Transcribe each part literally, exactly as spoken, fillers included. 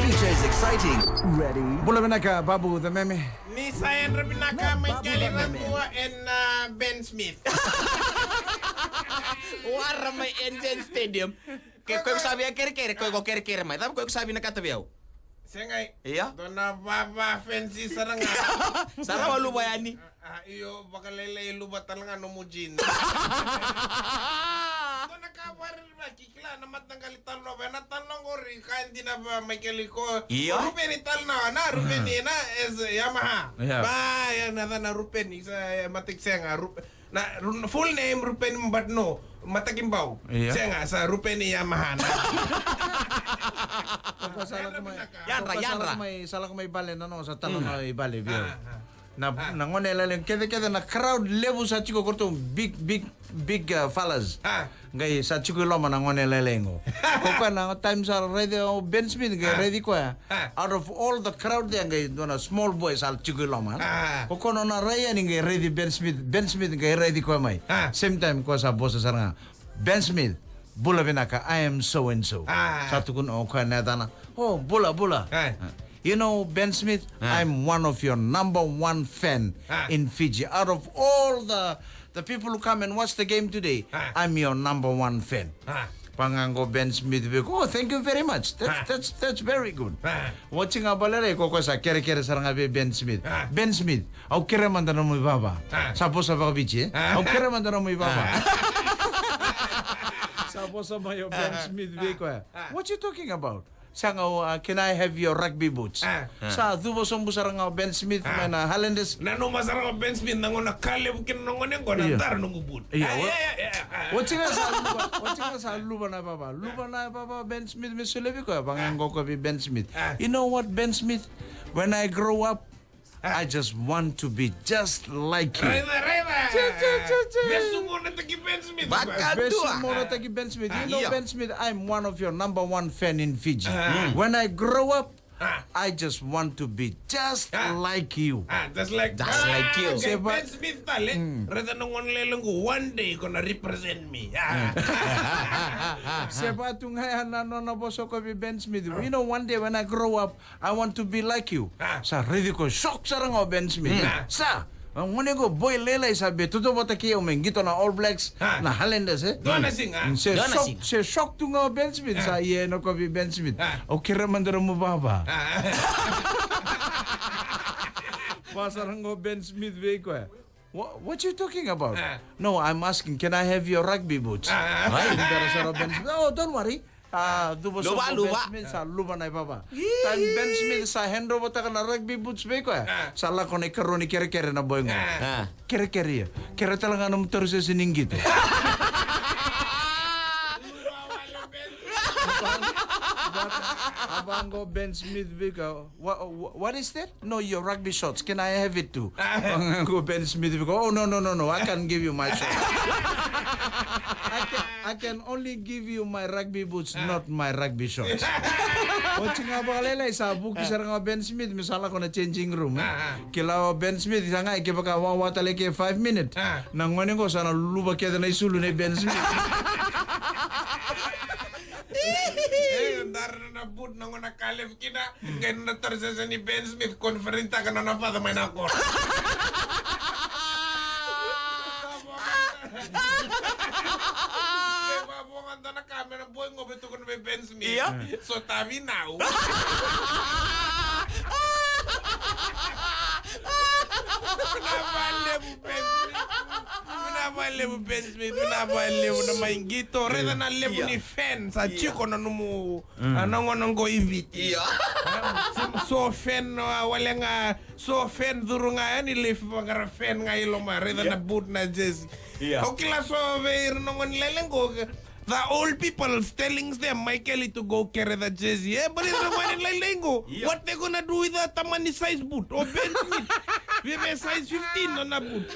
D J's exciting. Ready? Bula vinaka, Babu the Meme. Ni sa yadra vinaka mai Babu Keli the Meme. Rakua and uh, Ben Smith. Wara mai N Z Stadium. Ke koe ko sa via kerekere, koe ko kerekere mai. Cava koe ko sa vinakata vei au? Segai. Ia? Dua na vava fensi sara ga. Sara wa luva yani. A, io, vakalailai luva tale ga nomu jeans. Dua na ka vakarerevaki, kila na mataqali talanoa, vei na talanoa qori, ka dina va Michael Iko. Io. Rupeni talanoa, na Rupeni, na, is Yamaha. Ia. Ba, ya na, na Rupeni, sa, ya, mataki sega, Rup-, na, Ru-, full name Rupeni, but no, mataki bau. Ia. Sega, sa Rupeni Yamaha, na. Yadra, yadra. Sa lako mai, sa lako mai bale, na, no, sa talanoa i bale, via. Ah, ah. Na, ah. Na gone lailai kece kece na crowd levu sa tiko koto big, big, big, uh, fellas. Ah. Qai sa tiko i loma na gone lailai qo. Ko koya na time sa raici o Ben Smith, qai raici koya. Ah. Out of all the crowd there, qai dua na small boy sa tiko i loma. Ah. Ko koya na rai yani qai raici Ben Smith, Ben Smith qai raici koya mai. Ah. Same time koya sa vosa sara ga. Ben Smith, bula vinaka, I am so and so. Ah. Sa tukuna o koya na yacana. Oh, bula, bula. Ah. You know, Ben Smith, ah. I'm one of your number one fan ah. In Fiji. Out of all the, the people who come and watch the game today, ah. I'm your number one fan. Ah. Vaqo Ben Smith vei koya, oh, thank you very much. That's, ah. That's, that's very good. Ah. Watching a balera, ko koya sa kerekere sara ga vei Ben Smith. Ah. Ben Smith, au kerea mada nomu ivava. Ah. Sa vosa vakaViti, e? Ah. Au kerea mada nomu ivava. Ah. Sa vosa mai o Ben Smith vei koya. Ah. What you talking about? Sa qai, uh, can I have your rugby boots? Ah. Sa cuva sobu sara ga o Ben Smith mai na Highlanders. Nanuma sara ga o Ben Smith na gauna ka levu kina na gone qo na dara noqu boot. Io. Ah, io, io, io. Oti ga sa luva, oti ga sa luva na ivava. Luva na ivava o Ben Smith me solia vei koya. Vaqo koya vei Ben Smith. Ah. You know what, Ben Smith? When I grow up, I just want to be just like you. Raica, raica. Tse, tse, tse, tse. Vesu monataki Ben Smith. Vakadua. Vesu monataki Ben Smith. You know, io. Ben Smith, I'm one of your number one fan in Fiji. Ah. When I grow up, ah. I just want to be just ah. Like you. Ah, just like, just like you. Ah, okay, Ben Smith tale. Mm. Raica na gone lailai qo, one day gonna represent me. Ah. Se vaka tu ga ya na nona vosa ko vei Ben Smith. You know, one day when I grow up, I want to be like you. Ah. Sa raici koya shock sara ga o Ben Smith. Mm. Ah. Sa, a gone qo boy lailai sa via toto vata kei au me qito na All Blacks, ah. Na Highlanders, e? Dua na siga. Mm, se shock, se shock tu ga o Ben Smith, ah. Sa ia ena koya vei Ben Smith. Ah. Au kerea mada nomu ivava. Ah. Vaka sara ga o Ben Smith vei koya. What, what you talking about? Ah. No, I'm asking, can I have your rugby boots? Ah. Ai, bera sara o Ben Smith. Oh, don't worry. Ah, luva, luva. Ben Smith, sa luva na ivava. Time Ben Smith sa hand over taka na rugby boots vei koya. Ah. Sa lako na ikarua ni kerekere na boy qo. Ah. Ah. Kerekere ia. Kerea tale ga nomu tarausese ni qito. A vaqo Ben Smith vei koya. What, what, what is that? No, your rugby shorts. Can I have it too? Vaqo Ben Smith vei koya, oh, no, no, no, no. I can't give you my shorts. I can, I can only give you my rugby boots, not my rugby shorts. Oti ga vakalailai sa vuki sara ga o Ben Smith me sa lako na changing room, e. Kila o Ben Smith sa qai kevaka wawa tale ke five minute. Na gone qo sa na luva kece na isulu nei Ben Smith. E, dara na boot na gone ka levu kina. Qai na tarausese ni Ben Smith, conference taka na nona father mai na koro. Qai vavoga dua na ka me na boy qo me tukuna vei Ben Smith. Ia. Sotavi nau. Vinaka vakalevu Ben Smith. Vinaka vakalevu Ben Smith. Vinaka vakalevu na mai qito. Raica na levu ni fan sa tiko na nomu A, na gone qo i Viti. Ia. So fan, a, wale ga, so fan curu ga yani, lai vaqara fan ga i loma, raica na boot, na jersey. Ia. Au kila so vei ira na gone lailai qo, the old people telling them, Michael, to go carry the jersey. E, but ira na gone lailai qo, what they gonna do with the tamani size boot? O Ben Smith, veve size fifteen na boot.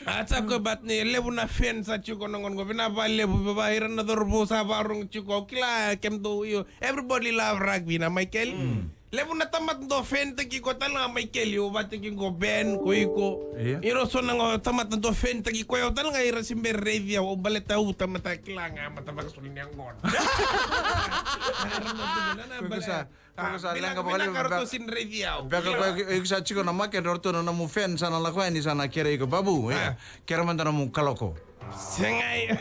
A, sa koya, but ni levu na fan sa tiko na gone qo, vinaka vakalevu, vei ira na cauravou sa vakarorogo tiko, au kila kemudou, io, everybody love rugby, na Michael. Mm. Levu na tamata dau fenitaki iko tale ga Maikeli, o vataki iko Ben, ko iko. Ia. Iro so na tamata dau fenitaki iko, au tale ga ira se bera raici au, baleta au tamata kila ga, mata vakasoli ni yaqona. Ko iko sa, ko iko sa leqa vakalevu. Beka ko iko sa tiko na market, ratou na nomu fan sa na lako yani sa na kerei iko, Babu, ia. Kere mada nomu kaloko. Segai.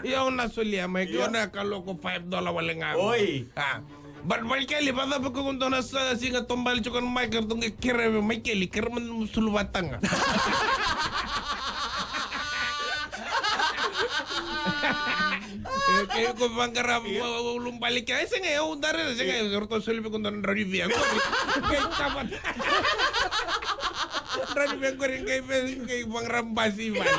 Io, au na solia mai, ke o na kaloko five dollar wale ga. Oi. Ah. But Maikeli, vacava ko dua na sa siga tobali tiko na Maikeli, ratou qai kere vei Maikeli, kere mada nomu sulu vataga. Ke iko vaqara ulubale ke, ai segai, au dare, segai, ratou soli vei ko dua na drau ni via. Qori, qai tavata. Drau ni via qori, qai ve, qai vaqara basi i vale.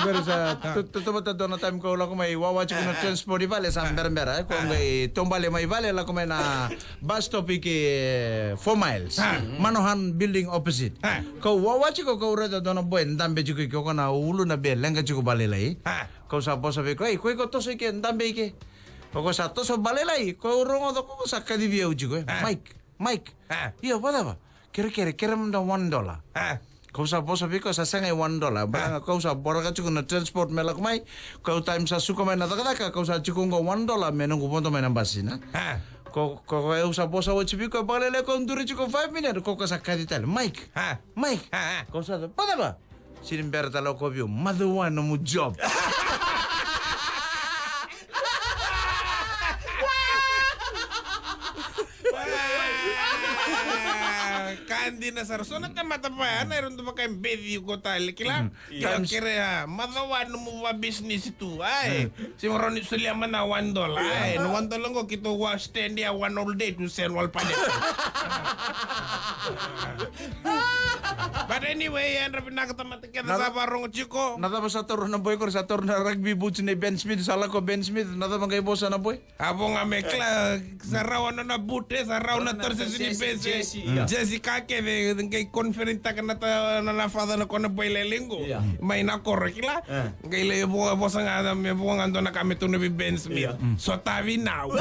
Bera sa, to, to, to, to, dua na time kau lako mai wawa tiko na transport i vale, sa berabera, eh, kau qai tobale mai vale, lako mai na bus stop i ke, eh, four miles. Ah. Manohan building opposite. Ah. Kau wawa tiko, kau raica dua na boy, dabe tiko i ke, o koya na uluna be leqa tiko vakalailai. Ah. Kau sa vosa vei koya, "Ei, ko iko toso i ke, dabe i ke." O koya sa toso vakalailai, kau rogoca o koya sa kacivi au tiko, eh. Ah. "Mike, Mike." Ah. "Io, vacava?" "Kerekere, kere mada one dollar." Ah. Kau sa vosa vei koya, sa sega i one dollar. Ah. Baleta ga kau sa boraka tiko na transport me lako mai. Kau time sa suka mai na cakacaka, kau sa tiko qo one dollar me noqu vodo mai na basi, na. Ah. Ko, ko, ko, au sa vosa oti vei koya vakalailai, kau duri tiko five minute, ko, ko sa kaci tale, "Mike, ah, Mike." Ah, ah. Kau sa, "Vacava?" "Sini bera tale o koya vei au, macawa nomu job." Ka dina sara, so na tamata vaya, na ira dau vaka e beci iko tale, kila? Mhm. Kila, kere, a, macawa nomu va business tu, ai. Mm. Se mo rawa ni solia mada na one dollar. Ai, na one dollar qo keitou wa stand ya one whole day to sell wall panel. But anyway, yadra vinaka tamata kece sa varogo tiko. Na cava sa taura na boy qori, sa taura na rugby boots nei Ben Smith, sa lako Ben Smith, na cava qai vosa na boy? A vo ga me kila, sa rawa na nona bute, sa rawa na tarsesi ni bese. Jesi ka kece, qai confident taka na ta, na, na father na kona boy lele qo. Mai na koro kila. Qai lai vo, vosa ga me vo ga dua na ka me tukuna vei Ben Smith. Sotavi nau.